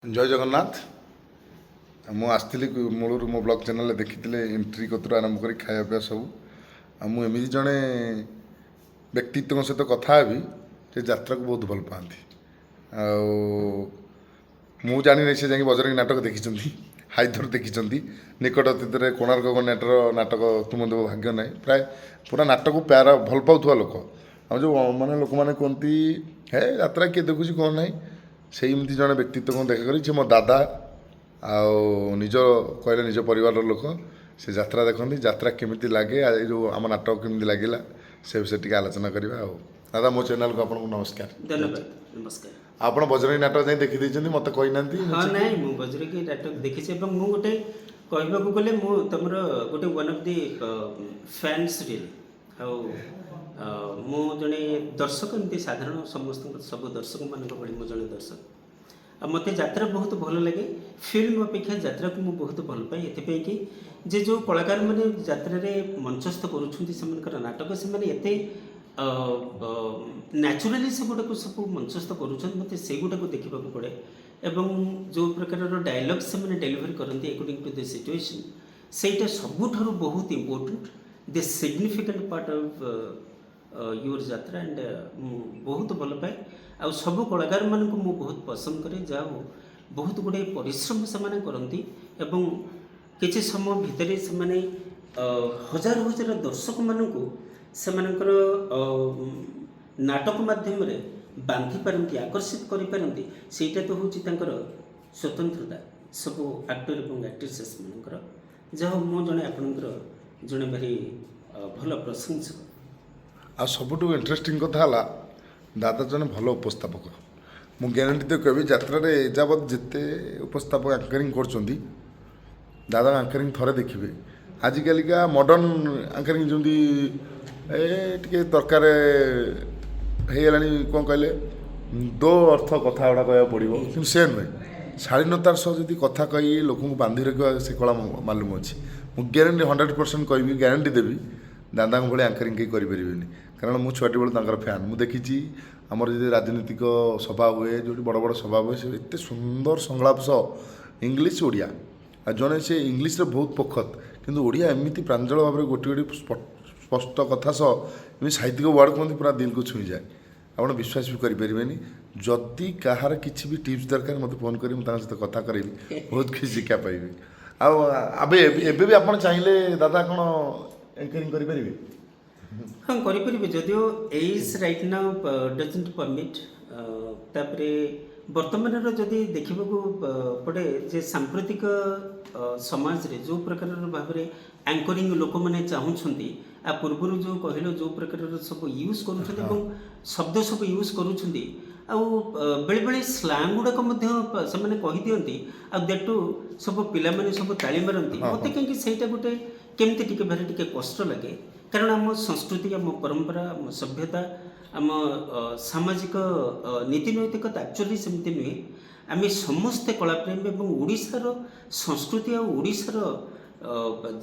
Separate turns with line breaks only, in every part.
ଜୟ ଜଗନ୍ନାଥ। ମୁଁ ଆସିଥିଲି ମୂଳରୁ ମୋ ବ୍ଲଗ୍ ଚ୍ୟାନେଲରେ ଦେଖିଥିଲେ, ଏଣ୍ଟ୍ରି କତରୁ ଆରମ୍ଭ କରି ଖାଇବା ପିଇବା ସବୁ। ଆଉ ମୁଁ ଏମିତି ଜଣେ ବ୍ୟକ୍ତିତ୍ୱଙ୍କ ସହିତ କଥା ହେବି ଯେ ଯାତ୍ରାକୁ ବହୁତ ଭଲ ପାଆନ୍ତି। ଆଉ ମୁଁ ଜାଣିନି, ସେ ଯାଇକି ବଜରଙ୍ଗୀ ନାଟକ ଦେଖିଛନ୍ତି, ହାଇଦର ଦେଖିଛନ୍ତି, ନିକଟ ଅତୀତରେ କୋଣାର୍କ କନ୍ୟାଟର ନାଟକ ତୁମ ଦେବ ଭାଗ୍ୟ ନାହିଁ। ପ୍ରାୟ ପୁରା ନାଟକକୁ ପ୍ୟାର ଭଲ ପାଉଥିବା ଲୋକ। ଆଉ ଯେଉଁ ମାନେ ଲୋକମାନେ କୁହନ୍ତି, "ହେ, ଯାତ୍ରା କିଏ ଦେଖୁଛି, କ'ଣ ନାହିଁ", ସେମିତି ଜଣେ ବ୍ୟକ୍ତିତ୍ୱଙ୍କୁ ଦେଖା କରି, ସେ ମୋ ଦାଦା ଆଉ ନିଜ କହିଲେ ନିଜ ପରିବାରର ଲୋକ। ସେ ଯାତ୍ରା ଦେଖନ୍ତି, ଯାତ୍ରା କେମିତି ଲାଗେ, ଆଉ ଏ ଯେଉଁ ଆମ ନାଟକ କେମିତି ଲାଗିଲା, ସେ ବିଷୟରେ ଟିକେ ଆଲୋଚନା କରିବା। ଆଉ ଦାଦା, ମୋ ଚ୍ୟାନେଲକୁ ଆପଣଙ୍କୁ ନମସ୍କାର।
ଧନ୍ୟବାଦ, ନମସ୍କାର।
ଆପଣ ବଜରଙ୍ଗୀ ନାଟକ ଯାଇ ଦେଖିଦେଇଛନ୍ତି, ମୋତେ କହିନାହାନ୍ତି।
ହଁ, ନାଇଁ, ମୁଁ ବଜରଙ୍ଗୀ ନାଟକ ଦେଖିଛି ଏବଂ ମୁଁ ଗୋଟେ କହିବାକୁ ଗଲେ ମୁଁ ତମର ଗୋଟେ one of the fans really। ଆଉ ମୁଁ ଜଣେ ଦର୍ଶକ, ଏମିତି ସାଧାରଣ ସମସ୍ତଙ୍କ ସବୁ ଦର୍ଶକମାନଙ୍କ ଭଳି ମୁଁ ଜଣେ ଦର୍ଶକ। ଆଉ ମୋତେ ଯାତ୍ରା ବହୁତ ଭଲ ଲାଗେ। ଫିଲ୍ମ ଅପେକ୍ଷା ଯାତ୍ରାକୁ ମୁଁ ବହୁତ ଭଲ ପାଏ, ଏଥିପାଇଁ କି ଯେ ଯେଉଁ କଳାକାରମାନେ ଯାତ୍ରାରେ ମଞ୍ଚସ୍ଥ କରୁଛନ୍ତି ସେମାନଙ୍କର ନାଟକ, ସେମାନେ ଏତେ ନ୍ୟାଚୁରାଲି ସେଗୁଡ଼ାକୁ ସବୁ ମଞ୍ଚସ୍ଥ କରୁଛନ୍ତି, ମୋତେ ସେଇଗୁଡ଼ାକୁ ଦେଖିବାକୁ ପଡ଼େ। ଏବଂ ଯେଉଁ ପ୍ରକାରର ଡାଇଲଗ୍ ସେମାନେ ଡେଲିଭରି କରନ୍ତି ଆକର୍ଡ଼ିଂ ଟୁ the situation, ସେଇଟା ସବୁଠାରୁ ବହୁତ important, the significant part of your ଯାତ୍ରା। ଆଣ୍ଡ ମୁଁ ବହୁତ ଭଲ ପାଏ ଆଉ ସବୁ କଳାକାରମାନଙ୍କୁ ମୁଁ ବହୁତ ପସନ୍ଦ କରେ। ଯାହା ହଉ, ବହୁତ ଗୁଡ଼ିଏ ପରିଶ୍ରମ ସେମାନେ କରନ୍ତି ଏବଂ କିଛି ସମୟ ଭିତରେ ସେମାନେ ହଜାର ହଜାର ଦର୍ଶକମାନଙ୍କୁ ସେମାନଙ୍କର ନାଟକ ମାଧ୍ୟମରେ ବାନ୍ଧି ପାରନ୍ତି, ଆକର୍ଷିତ କରିପାରନ୍ତି। ସେଇଟା ତ ହେଉଛି ତାଙ୍କର ସ୍ୱତନ୍ତ୍ରତା, ସବୁ ଆକ୍ଟର ଏବଂ ଆକ୍ଟ୍ରେସେସ୍ ମାନଙ୍କର। ଯାହା ହଉ, ମୁଁ ଜଣେ ଆପଣଙ୍କର ଜଣେ ଭାରି ଭଲ ପ୍ରଶଂସକ।
ଆଉ ସବୁଠୁ ଇଣ୍ଟରେଷ୍ଟିଂ କଥା ହେଲା, ଦାଦା ଜଣେ ଭଲ ଉପସ୍ଥାପକ। ମୁଁ ଗ୍ୟାରେଣ୍ଟି ଦେଇ କହିବି, ଯାତ୍ରାରେ ଏଯାବତ୍ ଯେତେ ଉପସ୍ଥାପକ ଆଙ୍କରିଂ କରୁଛନ୍ତି, ଦାଦା ଆଙ୍କରିଂ ଥରେ ଦେଖିବେ। ଆଜିକାଲିକା ମଡ଼ର୍ଣ୍ଣ ଆଙ୍କରିଂ ଯେମିତି ଏ ଟିକେ ଦରକାର ହେଇଗଲାଣି, କ'ଣ କହିଲେ, ଦୋ ଅର୍ଥ କଥା ଗୁଡ଼ା କହିବାକୁ ପଡ଼ିବ, କିନ୍ତୁ ସେ ନୁହେଁ। ଶାଳୀନତାର ସହ ଯଦି କଥା କହି ଲୋକଙ୍କୁ ବାନ୍ଧି ରଖିବା, ସେ କଳା ମାଲୁମ ଅଛି। ମୁଁ ଗ୍ୟାରେଣ୍ଟି 100% କହିବି, ଗ୍ୟାରେଣ୍ଟି ଦେବି, ଦାଦାଙ୍କ ଭଳି ଆଙ୍କରିଂ କେହି କରିପାରିବେନି। କାରଣ ମୁଁ ଛୁଆଟି ବେଳୁ ତାଙ୍କର ଫ୍ୟାନ୍। ମୁଁ ଦେଖିଛି, ଆମର ଯଦି ରାଜନୀତିକ ସଭା ହୁଏ, ଯେଉଁଠି ବଡ଼ ବଡ଼ ସଭା ହୁଏ, ସେ ଏତେ ସୁନ୍ଦର ସଂଳାପ ସହ ଇଂଲିଶ, ଓଡ଼ିଆ, ଆଉ ଜଣେ ସେ ଇଂଲିଶରେ ବହୁତ ପୋଖତ, କିନ୍ତୁ ଓଡ଼ିଆ ଏମିତି ପ୍ରାଞ୍ଜଳ ଭାବରେ ଗୋଟି ଗୋଟି ସ୍ପଷ୍ଟ କଥା ସହ ଏମିତି ସାହିତ୍ୟିକ ୱାର୍ଡ଼ କୁହନ୍ତି, ପୁରା ଦିଲକୁ ଛୁଇଁଯାଏ। ଆପଣ ବିଶ୍ୱାସ ବି କରିପାରିବେନି। ଯଦି କାହାର କିଛି ବି ଟିପ୍ସ ଦରକାର, ମୋତେ ଫୋନ୍ କରି ମୁଁ ତାଙ୍କ ସହିତ କଥା କରାଇବି, ବହୁତ କିଛି ଶିକ୍ଷା ପାଇବେ। ଆଉ ଏବେ ଏବେ ବି ଆପଣ ଚାହିଁଲେ ଦାଦା କ'ଣ ଆଙ୍କରିଂ କରିପାରିବେ?
ହଁ, କରିପାରିବି, ଯଦିଓ age right now doesn't permit। ତାପରେ ବର୍ତ୍ତମାନର ଯଦି ଦେଖିବାକୁ ପଡ଼େ ଯେ ସାମ୍ପ୍ରତିକ ସମାଜରେ ଯେଉଁ ପ୍ରକାରର ଭାବରେ ଆଙ୍କରିଂ ଲୋକମାନେ ଚାହୁଁଛନ୍ତି, ଆ ପୂର୍ବରୁ ଯେଉଁ କହିଲ, ଯେଉଁ ପ୍ରକାରର ସବୁ ୟୁଜ୍ କରୁଛନ୍ତି ଏବଂ ଶବ୍ଦ ସବୁ ୟୁଜ୍ କରୁଛନ୍ତି, ଆଉ ବେଳେବେଳେ ସ୍ଲାଙ୍ଗ ଗୁଡ଼ାକ ମଧ୍ୟ ସେମାନେ କହିଦିଅନ୍ତି, ଆଉ that two ସବୁ ପିଲାମାନେ ସବୁ ତାଳି ମାରନ୍ତି। ମୋତେ କାହିଁକି ସେଇଟା ଗୋଟେ କେମିତି ଟିକେ ଭାରି ଟିକେ କଷ୍ଟ ଲାଗେ। କାରଣ ଆମ ସଂସ୍କୃତି, ଆମ ପରମ୍ପରା, ଆମ ସଭ୍ୟତା, ଆମ ସାମାଜିକ ନୀତି ନୈତିକତା ଆକ୍ଚୁଆଲି ସେମିତି ନୁହେଁ। ଆମେ ସମସ୍ତେ କଳାପ୍ରେମୀ ଏବଂ ଓଡ଼ିଶାର ସଂସ୍କୃତି ଆଉ ଓଡ଼ିଶାର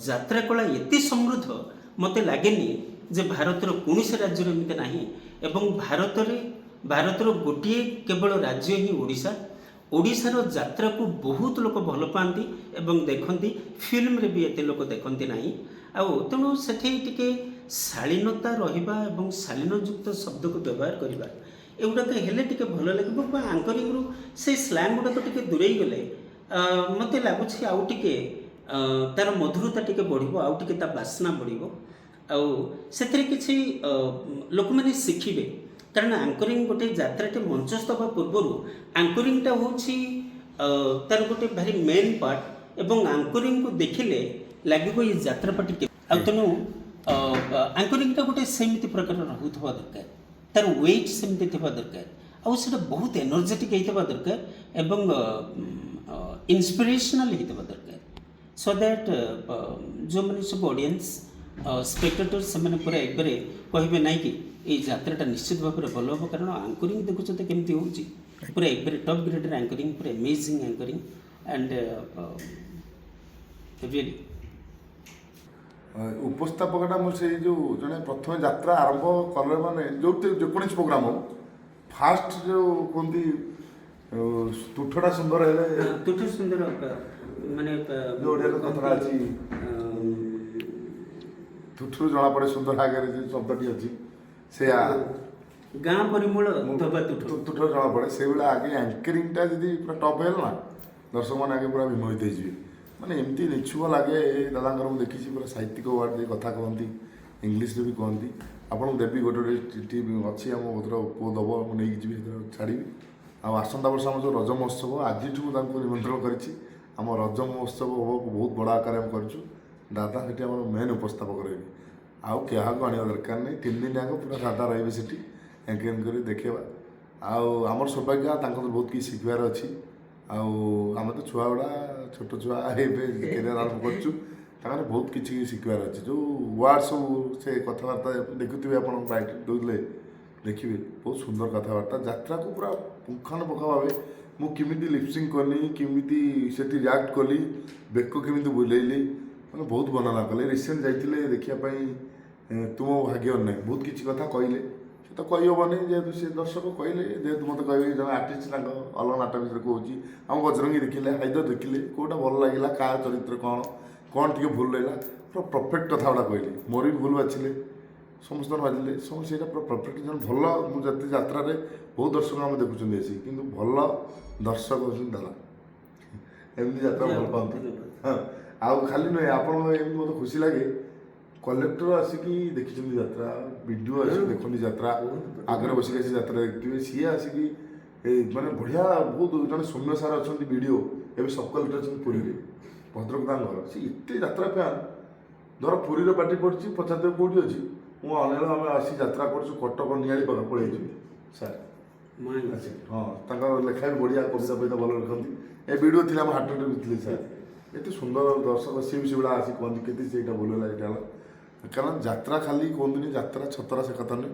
ଯାତ୍ରା କଳା ଏତେ ସମୃଦ୍ଧ, ମୋତେ ଲାଗେନି ଯେ ଭାରତର କୌଣସି ରାଜ୍ୟରେ ଏମିତି ନାହିଁ। ଏବଂ ଭାରତରେ, ଭାରତର ଗୋଟିଏ କେବଳ ରାଜ୍ୟ ହିଁ ଓଡ଼ିଶା। ଓଡ଼ିଶାର ଯାତ୍ରାକୁ ବହୁତ ଲୋକ ଭଲ ପାଆନ୍ତି ଏବଂ ଦେଖନ୍ତି। ଫିଲ୍ମରେ ବି ଏତେ ଲୋକ ଦେଖନ୍ତି ନାହିଁ। ଆଉ ତେଣୁ ସେଠି ଟିକେ ଶାଳୀନତା ରହିବା ଏବଂ ଶାଳୀନଯୁକ୍ତ ଶବ୍ଦକୁ ବ୍ୟବହାର କରିବା, ଏଗୁଡ଼ାକ ହେଲେ ଟିକେ ଭଲ ଲାଗିବ। ବା ଆଙ୍କରିଂରୁ ସେଇ ସ୍ଲାଙ୍ଗ ଗୁଡ଼ାକ ଟିକେ ଦୂରେଇ ଗଲେ ମୋତେ ଲାଗୁଛି ଆଉ ଟିକେ ତାର ମଧୁରତା ଟିକେ ବଢ଼ିବ, ଆଉ ଟିକେ ତା ବାସ୍ନା ବଢ଼ିବ, ଆଉ ସେଥିରେ କିଛି ଲୋକମାନେ ଶିଖିବେ। କାରଣ ଆଙ୍କରିଂ ଗୋଟେ ଯାତ୍ରାଟେ ମଞ୍ଚସ୍ଥ ହେବା ପୂର୍ବରୁ ଆଙ୍କରିଂଟା ହେଉଛି ତାର ଗୋଟେ ଭାରି ମେନ୍ ପାର୍ଟ। ଏବଂ ଆଙ୍କରିଂକୁ ଦେଖିଲେ ଲାଗିବ ଏଇ ଯାତ୍ରା ପାର୍ଟି। ଆଉ ତେଣୁ ଆଙ୍କରିଂଟା ଗୋଟେ ସେମିତି ପ୍ରକାର ରହୁଥିବା ଦରକାର, ତାର ୱେଟ୍ ସେମିତି ଥିବା ଦରକାର, ଆଉ ସେଇଟା ବହୁତ ଏନର୍ଜେଟିକ୍ ହେଇଥିବା ଦରକାର ଏବଂ ଇନ୍ସପିରେସନାଲ୍ ହେଇଥିବା ଦରକାର, ସୋ that ଯେଉଁମାନେ ସବୁ ଅଡ଼ିଏନ୍ସ, ସ୍ପେକ୍ଟେଟର, ସେମାନେ ପୁରା ଏକବାରେ କହିବେ, ନାଇଁ କି ଏଇ ଯାତ୍ରାଟା ନିଶ୍ଚିତ ଭାବରେ ଭଲ ହେବ, କାରଣ ଆଙ୍କରିଂ ଦେଖୁଛ ତ କେମିତି ହେଉଛି, ପୁରା ଏକବାରେ ଟପ୍ ଗ୍ରେଡ଼ର ଆଙ୍କରିଂ, ପୁରା ଏମେଜିଂ ଆଙ୍କରିଂ ଆଣ୍ଡ ରିଏଲି।
ଉପସ୍ଥାପକଟା ମୁଁ ସେଇ ଯେଉଁ ଜଣେ ପ୍ରଥମେ ଯାତ୍ରା ଆରମ୍ଭ କଲେ, ମାନେ ଯେଉଁଠି ଯେକୌଣସି ପ୍ରୋଗ୍ରାମ୍ ହଉ, ଫାଷ୍ଟ ଯେଉଁ କୁହନ୍ତି ଆଉ ତୁଠଟା ସୁନ୍ଦର ହେଲେ
ତୁଠ ସୁନ୍ଦର ମାନେ
ଯୋଉ ଓଡ଼ିଆରେ କଥାଟା ଅଛି, ତୁଠରୁ ଜଣାପଡ଼େ ସୁନ୍ଦର ଆଗରେ ଯେଉଁ ଶବ୍ଦଟି ଅଛି ସେୟା
ଗାଁ ପରିମଳ ଧୋବା ତୁଠ।
ତୁଠରୁ ଜଣାପଡ଼େ। ସେଇଭଳିଆ ଆଗେ ଆଙ୍କରିଂଟା ଯଦି ପୁରା ଟପ୍ ହେଇଗଲା ନା, ଦର୍ଶକମାନେ ଆଗେ ପୁରା ବିମୋହିତ ହେଇଯିବେ। ମାନେ ଏମିତି ନିଛୁକ ଲାଗେ ଏ ଦାଦାଙ୍କର, ମୁଁ ଦେଖିଛି ପୁରା ସାହିତ୍ୟିକ ୱାର୍ଡ଼ ଦେଇ କଥା କହନ୍ତି, ଇଂଲିଶରେ ବି କହନ୍ତି। ଆପଣଙ୍କୁ ଦେବି ଗୋଟେ ଗୋଟେ ଚିଠି ଅଛି ଆମ ଭଦ୍ର ପୁଅ ଦେବ, ମୁଁ ନେଇକି ଯିବି, ସେଥିରେ ଛାଡ଼ିବି। ଆଉ ଆସନ୍ତା ବର୍ଷ ଆମ ଯେଉଁ ରଜ ମହୋତ୍ସବ, ଆଜିଠୁ ମୁଁ ତାଙ୍କୁ ନିମନ୍ତ୍ରଣ କରିଛି। ଆମ ରଜ ମହୋତ୍ସବ ହେବ, ବହୁତ ବଡ଼ ଆକାରରେ ଆମେ କରିଛୁ। ଦାଦା ସେଠି ଆମର ମେନ୍ ଉପସ୍ଥାପକ ରହିବେ, ଆଉ କାହାକୁ ଆଣିବା ଦରକାର ନାହିଁ। 3 ଦିନ ଯାକ ପୁରା ଦାଦା ରହିବେ ସେଠି, ଆଙ୍କରିଂ କରି ଦେଖେଇବା। ଆଉ ଆମର ସୌଭାଗ୍ୟ, ତାଙ୍କର ବହୁତ କିଛି ଶିଖିବାର ଅଛି। ଆଉ ଆମେ ତ ଛୁଆ ଗୁଡ଼ା, ଛୋଟ ଛୁଆ, ଏବେ କ୍ୟାରିୟର ଆରମ୍ଭ କରୁଛୁ। ତାଙ୍କର ବହୁତ କିଛି ଶିଖିବାର ଅଛି। ଯେଉଁ ୱାର୍ଡ଼ ସବୁ ସେ କଥାବାର୍ତ୍ତା ଦେଖୁଥିବେ ଆପଣ, ବାଇଟ୍ ଦେଉଥିଲେ ଦେଖିବେ, ବହୁତ ସୁନ୍ଦର କଥାବାର୍ତ୍ତା। ଯାତ୍ରାକୁ ପୁରା ପୁଙ୍ଖାନୁପୁଙ୍ଖ ଭାବେ ମୁଁ କେମିତି ଲିପସିଂ କଲି, କେମିତି ସେଠି ରିଆକ୍ଟ କଲି, ବେକ କେମିତି ବୁଲେଇଲି, ମାନେ ବହୁତ ବର୍ଣ୍ଣନା କଲେ। ରିସେଣ୍ଟ ଯାଇଥିଲେ ଦେଖିବା ପାଇଁ ତୁମ ଭାଗ୍ୟ ନାହିଁ, ବହୁତ କିଛି କଥା କହିଲେ। ସେ ତ କହିହେବନି ଯେହେତୁ ସେ ଦର୍ଶକ କହିଲେ, ଯେହେତୁ ମୋତେ କହିବେ ଜଣେ ଆର୍ଟିଷ୍ଟ ତାଙ୍କ ଅଲଗା ନାଟକ ବିଷୟରେ କହୁଛି। ଆମ ବଜରଙ୍ଗୀ ଦେଖିଲେ, ହାଇଦର ଦେଖିଲେ, କେଉଁଟା ଭଲ ଲାଗିଲା, କାହା ଚରିତ୍ର କ'ଣ କ'ଣ ଟିକେ ଭୁଲ ରହିଲା, ପୁରା ପରଫେକ୍ଟ କଥା ଗୁଡ଼ା କହିଲେ। ମୋର ବି ଭୁଲ ବାଛିଲେ, ସମସ୍ତଙ୍କର ବାଜିଲେ ସବୁ, ସେଇଟା ପୁରା ପରଫେକ୍ଟ। ଜଣେ ଭଲ, ମୁଁ ଯେତେ ଯାତ୍ରାରେ ବହୁତ ଦର୍ଶକ ଆମେ ଦେଖୁଛନ୍ତି ଆସିକି, କିନ୍ତୁ ଭଲ ଦର୍ଶକ ହେଉଛନ୍ତି ଦାଦା। ଏମିତି ଯାତ୍ରା ଭଲ ପାଆନ୍ତି। ହଁ, ଆଉ ଖାଲି ନୁହେଁ, ଆପଣ ଏମିତି ମୋତେ ଖୁସି ଲାଗେ, କଲେକ୍ଟର ଆସିକି ଦେଖିଛନ୍ତି ଯାତ୍ରା, ବିଡ଼ିଓ ଆସିକି ଦେଖନ୍ତି ଯାତ୍ରା, ଆଗରେ ବସିକି ଆସି ଯାତ୍ରା ଦେଖିଥିବେ ସିଏ ଆସିକି। ଏ ମାନେ ବଢ଼ିଆ ବହୁତ। ଜଣେ ସୌମ୍ୟ ସାର୍ ଅଛନ୍ତି ବିଡ଼ିଓ, ଏବେ ସବ୍ କଲେକ୍ଟର ଅଛନ୍ତି ପୁରୀରେ, ଭଦ୍ରକ ତାଙ୍କ ଘର। ସେ ଏତେ ଯାତ୍ରା ଫ୍ୟାନ୍, ଧର ପୁରୀର ପାର୍ଟି ପଡ଼ିଛି, ପଚାରିଦେବେ କେଉଁଠି ଅଛି, ମୁଁ ଅନେକ ଆମେ ଆସି ଯାତ୍ରା କରୁଛୁ କଟକ ନିଆଳି ପାଖ ପଳେଇ ଯିବେ ସାର୍ ଆସିକି। ହଁ, ତାଙ୍କର ଲେଖା ବି ବଢ଼ିଆ, କବିତା ଫବିତା ଭଲ ଲେଖନ୍ତି। ଏ ଭିଡ଼ିଓ ଥିଲା ଆମ ହାଟରେ ବି ଥିଲେ ସାର୍। ଏତେ ସୁନ୍ଦର ଦର୍ଶକ, ସିଏ ବି ସେଭଳିଆ ଆସି କୁହନ୍ତି କେତେ ସେଇଟା ଭୁଲ ହେଲା, ଏଇଟା ହେଲା। କାରଣ ଯାତ୍ରା ଖାଲି କୁହନ୍ତୁନି ଯାତ୍ରା ଛତରା, ସେ କଥା ନୁହେଁ।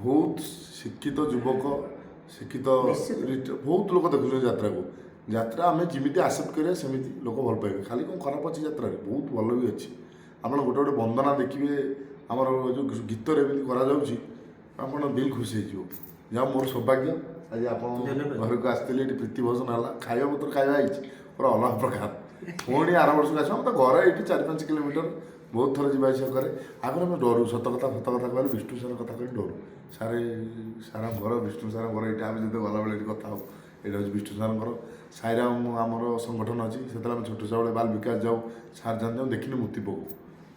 ବହୁତ ଶିକ୍ଷିତ ଯୁବକ, ଶିକ୍ଷିତ ବହୁତ ଲୋକ ଦେଖୁଛନ୍ତି ଯାତ୍ରାକୁ। ଯାତ୍ରା ଆମେ ଯେମିତି ଆକ୍ସେପ୍ଟ କରିବା ସେମିତି ଲୋକ ଭଲ ପାଇବେ। ଖାଲି କ'ଣ ଖରାପ ଅଛି ଯାତ୍ରାରେ? ବହୁତ ଭଲ ବି ଅଛି। ଆପଣ ଗୋଟେ ଗୋଟେ ବନ୍ଦନା ଦେଖିବେ, ଆମର ଯେଉଁ ଗୀତରେ ଏମିତି କରାଯାଉଛି, ଆପଣ ଦିଲ୍ ଖୁସି ହେଇଯିବ। ଯାହା ମୋର ସୌଭାଗ୍ୟ ଆଜି ଆପଣ
ଧନ୍ୟବାଦ।
ଘରକୁ ଆସିଥିଲି, ଏଠି ପ୍ରୀତି ଭୋଜନ ହେଲା, ଖାଇବା ପତ୍ର ଖାଇବା ହେଇଛି ପୁରା ଅଲଗା ପ୍ରକାର। ପୁଣି ଆର ବର୍ଷକୁ ଆସିବ। ଆମ ତ ଘର ଏଇଠି 4-5 କିଲୋମିଟର, ବହୁତ ଥର ଯିବା ଆସିବା କରେ। ଆଗରୁ ଆମେ ଡରୁ, ସତ କଥା, ସତ କଥା କହିଲେ ବିଷ୍ଣୁ ସାର୍ କଥା କହିଲେ ଡରୁ। ସାର୍, ସାରଙ୍କ ଘର, ବିଷ୍ଣୁ ସାରଙ୍କ ଘର ଏଇଟା। ଆମେ ଯେତେବେଳେ ଗଲାବେଳେ ଏଠି କଥା ହଉ, ଏଇଟା ହେଉଛି ବିଷ୍ଣୁ ସାରଙ୍କର। ସାଇରାମ ଆମର ସଂଗଠନ ଅଛି। ସେତେବେଳେ ଆମେ ଛୋଟ ଛୁଆବେଳେ ବାଲ ବିକାଶ ଯାଉ, ସାର୍ ଯାଆନ୍ତି, ଆମେ ଦେଖିନୁ ମୂର୍ତ୍ତି ପକଉ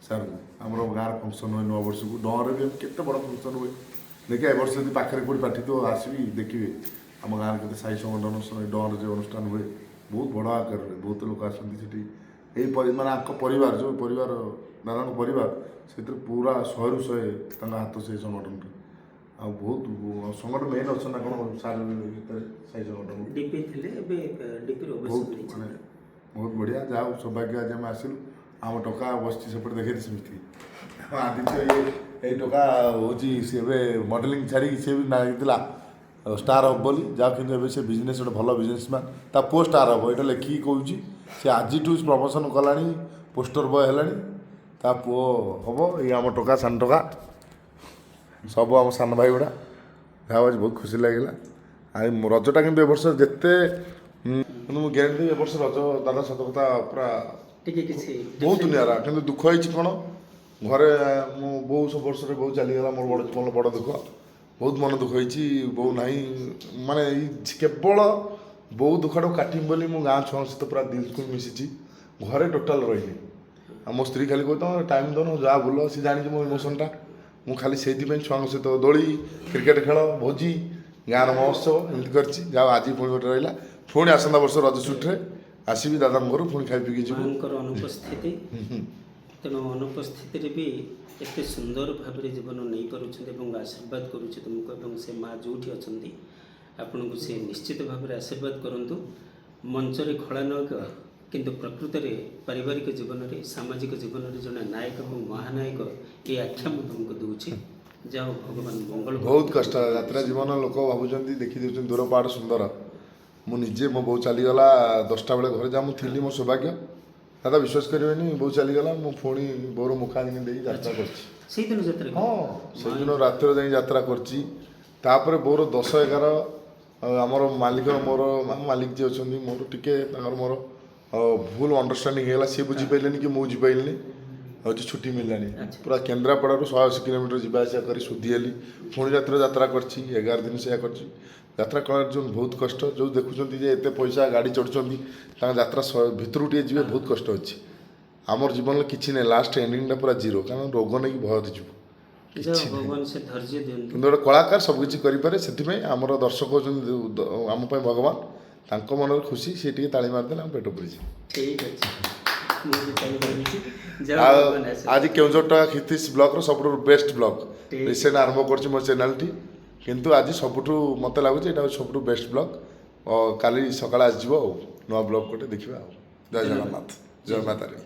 ସାର୍ଙ୍କୁ। ଆମର ଗାଁର ଫଙ୍କସନ୍ ହୁଏ ନୂଆ ବର୍ଷକୁ, ଡରରେ ବି କେତେ ବଡ଼ ଫଙ୍କସନ୍ ହୁଏ। ଦେଖିବା ଏ ବର୍ଷ ଯଦି ପାଖରେ କେଉଁଠି ପାର୍ଟି ଥିବ, ଆସିବି, ଦେଖିବେ ଆମ ଗାଁରେ କେତେ ସାହି ସଂଗଠନ ଡରରେ ଯେଉଁ ଅନୁଷ୍ଠାନ ହୁଏ, ବହୁତ ବଡ଼ ଆକାରରେ, ବହୁତ ଲୋକ ଆସନ୍ତି ସେଠି। ଏଇ ମାନେ ଆଙ୍କ ପରିବାର, ଯେଉଁ ପରିବାର, ଦାଦାଙ୍କ ପରିବାର, ସେଥିରେ ପୁରା 100ରୁ 100 ତାଙ୍କ ହାତ ସେଇ ସଂଗଠନରେ। ଆଉ ବହୁତ ସଂଗଠନ ମେନ୍ ଅଛନ୍ତି ନା କ'ଣ ସାର୍ ଭିତରେ ସାହି ସଂଗଠନ?
ଡିପି ଥିଲେ, ଏବେ ଡିପିରୁ ଅବସର
ବହୁତ
ନେଇଛନ୍ତି।
ମାନେ ବହୁତ ବଢ଼ିଆ। ଯାହା ହଉ, ସୌଭାଗ୍ୟ ଆଜି ଆମେ ଆସିଲୁ। ଆମ ଟୋକା ବସିଛି ସେପଟେ, ଦେଖେଇଛି ସେମିତି ଆଦିତ୍ୟ। ଇଏ ଏଇ ଟୋକା ହେଉଛି, ସିଏ ଏବେ ମଡ଼େଲିଂ ଛାଡ଼ିକି, ସିଏ ବି ନାଗିଥିଲା ଷ୍ଟାର୍ ହବ ବୋଲି, ଯାହା କିନ୍ତୁ ଏବେ ସେ ବିଜନେସ୍, ଗୋଟେ ଭଲ ବିଜନେସମ୍ୟାନ୍। ତା ପୁଅ ଷ୍ଟାର୍ ହବ, ଏଇଟା ଲେଖିକି କହୁଛି। ସେ ଆଜିଠୁ ପ୍ରମୋସନ୍ କଲାଣି, ପୋଷ୍ଟର ବୟ ହେଲାଣି, ତା ପୁଅ ହବ। ଏଇ ଆମ ଟୋକା, ସାନ ଟୋକା, ସବୁ ଆମ ସାନ ଭାଇ ଗୁଡ଼ା। ଯାହା ହଉ, ଆଜି ବହୁତ ଖୁସି ଲାଗିଲା। ଆଉ ରଜଟା କିନ୍ତୁ ଏ ବର୍ଷ ଯେତେ କିନ୍ତୁ ମୁଁ ଗ୍ୟାରେଣ୍ଟି, ଏ ବର୍ଷ ରଜ ଦାଦା ସତ କଥା ପୁରା
ଟିକେ କିଛି
ବହୁତ ନିଆରା। କିନ୍ତୁ ଦୁଃଖ ହେଇଛି କ'ଣ, ଘରେ ମୁଁ ବୋଉ ସବୁ ବର୍ଷରେ ବୋଉ ଚାଲିଗଲା, ମୋର ବଡ଼ ମନ ବଡ଼ ଦୁଃଖ, ବହୁତ ମନ ଦୁଃଖ ହେଇଛି। ବୋଉ ନାହିଁ ମାନେ ଏଇ କେବଳ ବୋଉ ଦୁଃଖଟାକୁ କାଟିବି ବୋଲି ମୁଁ ଗାଁ ଛୁଆଙ୍କ ସହିତ ପୁରା ଦିଲକୁ ମିଶିଛି, ଘରେ ଟୋଟାଲ୍ ରହିନି। ଆଉ ମୋ ସ୍ତ୍ରୀ ଖାଲି କହୁଛି, ତମେ ଟାଇମ୍ ଦଉନ, ଯାହା ବୁଲ। ସେ ଜାଣିଛି ମୋ ଇମୋସନ୍ଟା। ମୁଁ ଖାଲି ସେଇଥିପାଇଁ ଛୁଆଙ୍କ ସହିତ ଦୋଳି, କ୍ରିକେଟ୍ ଖେଳ, ଭୋଜି, ଗାଁର ମହୋତ୍ସବ ଏମିତି କରିଛି। ଯାହା ଆଜି ପୁଣି ଗୋଟେ ରହିଲା, ପୁଣି ଆସନ୍ତା ବର୍ଷ ରଜ ଛୁଟିରେ ଆସିବି ଦାଦାଙ୍କ ଘରୁ, ପୁଣି ଖାଇ ପିଇକି ଯିବୁ।
ମାଙ୍କର ଅନୁପସ୍ଥିତି, ତେଣୁ ଅନୁପସ୍ଥିତିରେ ବି ଏତେ ସୁନ୍ଦର ଭାବରେ ଜୀବନ ନେଇପାରୁଛନ୍ତି ଏବଂ ଆଶୀର୍ବାଦ କରୁଛି ତୁମକୁ। ଏବଂ ସେ ମା ଯେଉଁଠି ଅଛନ୍ତି, ଆପଣଙ୍କୁ ସେ ନିଶ୍ଚିତ ଭାବରେ ଆଶୀର୍ବାଦ କରନ୍ତୁ। ମଞ୍ଚରେ ଖଳନାୟକ, କିନ୍ତୁ ପ୍ରକୃତରେ ପାରିବାରିକ ଜୀବନରେ, ସାମାଜିକ ଜୀବନରେ ଜଣେ ନାୟକ ଏବଂ ମହାନାୟକ, ଏ ଆଖ୍ୟା ମୁଁ ତୁମକୁ ଦେଉଛି। ଯାହା ହଉ, ଭଗବାନ ମଙ୍ଗଳ କରନ୍ତୁ।
ବହୁତ କଷ୍ଟ ଯାତ୍ରା ଜୀବନ। ଲୋକ ଭାବୁଛନ୍ତି, ଦେଖି ଦେଉଛନ୍ତି ଦୂର ପାହାଡ଼ ସୁନ୍ଦର। ମୁଁ ନିଜେ, ମୋ ବୋଉ ଚାଲିଗଲା 10ଟା ବେଳେ, ଘରେ ଯାହା ମୁଁ ଥିଲି, ମୋ ସୌଭାଗ୍ୟ ଦାଦା, ବିଶ୍ୱାସ କରିବେନି, ବୋଉ ଚାଲିଗଲା, ମୁଁ ପୁଣି ବୋଉର ମୁଖାଗ୍ନି ଦେଇ ଯାତ୍ରା କରିଛି।
ସେଇଦିନ ଯାତ୍ରା
ହଁ, ସେଇଦିନ ରାତିରେ ଯାଇ ଯାତ୍ରା କରିଛି। ତାପରେ ବୋଉର 10 11 ଆଉ ଆମର ମାଲିକ, ମୋର ଆମ ମାଲିକ ଯିଏ ଅଛନ୍ତି, ମୋର ଟିକେ ତାଙ୍କର ମୋର ଭୁଲ ଅଣ୍ଡରଷ୍ଟାଣ୍ଡିଂ ହେଇଗଲା। ସିଏ ବୁଝିପାରିଲେନି କି ମୁଁ ବୁଝିପାରିଲିନି। ହେଉଛି ଛୁଟି ମିଳିଲାନି। ପୁରା କେନ୍ଦ୍ରାପଡ଼ାରୁ 180 କିଲୋମିଟର ଯିବା ଆସିବା କରି ଶୁଦ୍ଧି ହେଲି। ପୁଣି ରାତିରେ ଯାତ୍ରା କରିଛି, 11 ଦିନ ସେୟା କରିଛି। ଯାତ୍ରା କଲାର ଯେଉଁ ବହୁତ କଷ୍ଟ, ଯେଉଁ ଦେଖୁଛନ୍ତି ଯେ ଏତେ ପଇସା ଗାଡ଼ି ଚଢ଼ୁଛନ୍ତି, ତାଙ୍କ ଯାତ୍ରା ଭିତରକୁ ଟିକେ ଯିବେ, ବହୁତ କଷ୍ଟ ଅଛି। ଆମର ଜୀବନରେ କିଛି ନାହିଁ, ଲାଷ୍ଟ ଏଣ୍ଡିଂଟା ପୁରା ଜିରୋ, କାରଣ ରୋଗ ନେଇକି ଭୟରେ ଯିବୁ।
ଯାହା ହଉ, ଭଗବାନ ସେ ଧୈର୍ଯ୍ୟ ଦିଅନ୍ତୁ।
କିନ୍ତୁ ଗୋଟେ କଳାକାର ସବୁ କିଛି କରିପାରେ। ସେଥିପାଇଁ ଆମର ଦର୍ଶକ ହେଉଛନ୍ତି ଆମ ପାଇଁ ଭଗବାନ। ତାଙ୍କ ମନରେ ଖୁସି, ସେ ଟିକେ ତାଳି ମାରିଦେଲେ ଆମ ପେଟ ପୁରିଯିବ।
ଠିକ୍ ଅଛି, ମୁଁ ବି ତାଳି ମାରୁଛି। ଯାହା
ଆଉ
ଭଗବାନ ଆଶୀର୍ବାଦ।
ଆଜି କେଉଁଝର ଟଙ୍କା କ୍ଷିତିଶ ବ୍ଲକର ସବୁଠୁ ବେଷ୍ଟ ବ୍ଲକ।
ଠିକ୍।
ରିସେଣ୍ଟ ଆରମ୍ଭ କରିଛି ମୋ ଚ୍ୟାନେଲଟି, କିନ୍ତୁ ଆଜି ସବୁଠୁ ମୋତେ ଲାଗୁଛି ଏଇଟା ହେଉଛି ସବୁଠୁ ବେଷ୍ଟ ବ୍ଲକ। କାଲି ସକାଳେ ଆସିଯିବ ଆଉ ନୂଆ ବ୍ଲକ ଗୋଟେ ଦେଖିବା। ଆଉ ଜୟ ଜଗନ୍ନାଥ, ଜୟ ମା ତାରିଣୀ।